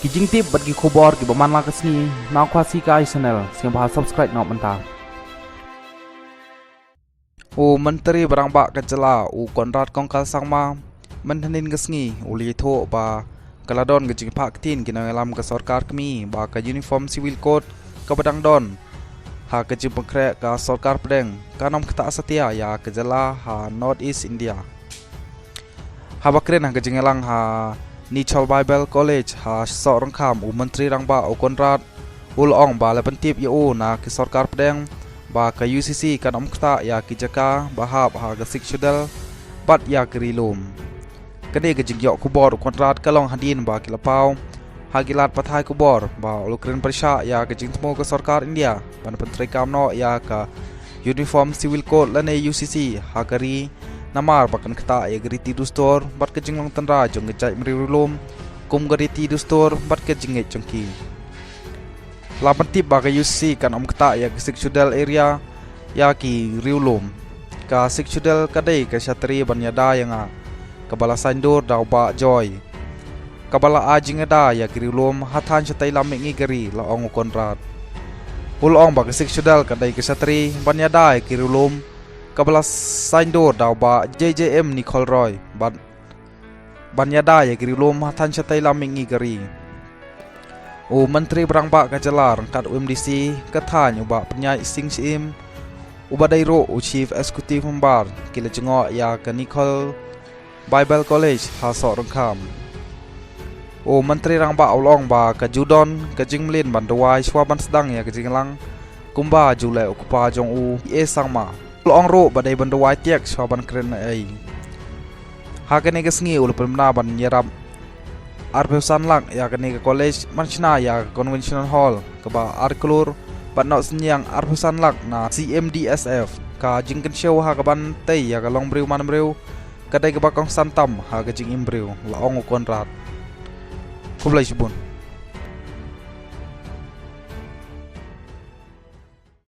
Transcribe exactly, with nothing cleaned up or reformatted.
Ki jingtip bad ki khubor kiba man la ka sngi na Khasi Kai Channel, sngewbha subscribe noh mynta. U Myntri ba rangbah ka jylla u Conrad Kongkal Sangma mynhynnin ka sngi u la ïathuh ba ka la don ka jingphah ktien ki nongïalam ka sorkar kmie ba ka Uniform Civil Code kaba dang don ha ka jingpynkhreh ka sorkar pdeng kan ym ktah satia ïa ka jylla ha North East India. Haba kren ha ka jingïalang ha Nicholl Bible College ha Sohryngkham, u Myntri Rangbah u Conrad u la ong ba la pyntip ïa u na ki sorkar pdeng ba ka U C C kan ym ktah ïa ki jaka ba hap ha ka Sixth Schedule bad ïa ki ri lum. Kane ka jingïoh khubor u Conrad ka long hadien ba ki la paw ha ki lad pathai khubor ba u la kren pyrshah ïa ka jingthmu ka sorkar India ban pyntreikam noh ïa ka Uniform Civil Code lane U C C ha ka ri, namar ba kan ktah ïa ka riti dustur bad ka jinglong tynrai jong ka jaitbynriew ri lum kum ka riti dustur bad ka jingngeit jong ki. La pyntip ba ka U C C kan ym ktah ïa ka Sixth Schedule area ïa ki ri lum. Ka Sixth Schedule ka dei ka shatri ban ïada ïa nga, kaba la saindur da u Bah Joy, kaba la ai jingïada ïa ki ri lum ha thaiñ shatei lam mihngi ka ri, la ong u Conrad. U la ong ba ka Sixth Schedule ka dei ka shatri ban ïada ïa ki ri lum, kaba la saindur da u Bah J J M Nicholl Roy bad ban ïada ïa ki ri lum ha thaiñ shatei lam mihngi ka ri. U Myntri ba rangbah ka jylla ryngkat u M D C ka thaiñ u Bah Pynïaid Sing Syiem, uba dei ruh u Chief Executive Member, ki la jngoh ïa ka Nicholl Bible College ha Sohryngkham. U Myntri Rangbah u la ong ba ka ju don ka jingmlien ban duwai shwa ban sdang ïa ka jingïalang, kumba ju leh u kpa jong u, P A Sangma. U la ong ruh ba dei ban duwai tiak shwa ban kren ei ei. Ha kane ka sngi u la pynbna ban ïarap arphew san lak ïa kane ka college ban shna ïa ka Convention Hall kaba ar klur bad noh synñiang arphew san lak na C M D S F. Ka jingkynshew ha kaban tei ïa ka longbriew manbriew ka dei kaba kongsan tam ha ka jingim briew, la ong u Conrad. Khublei shibun.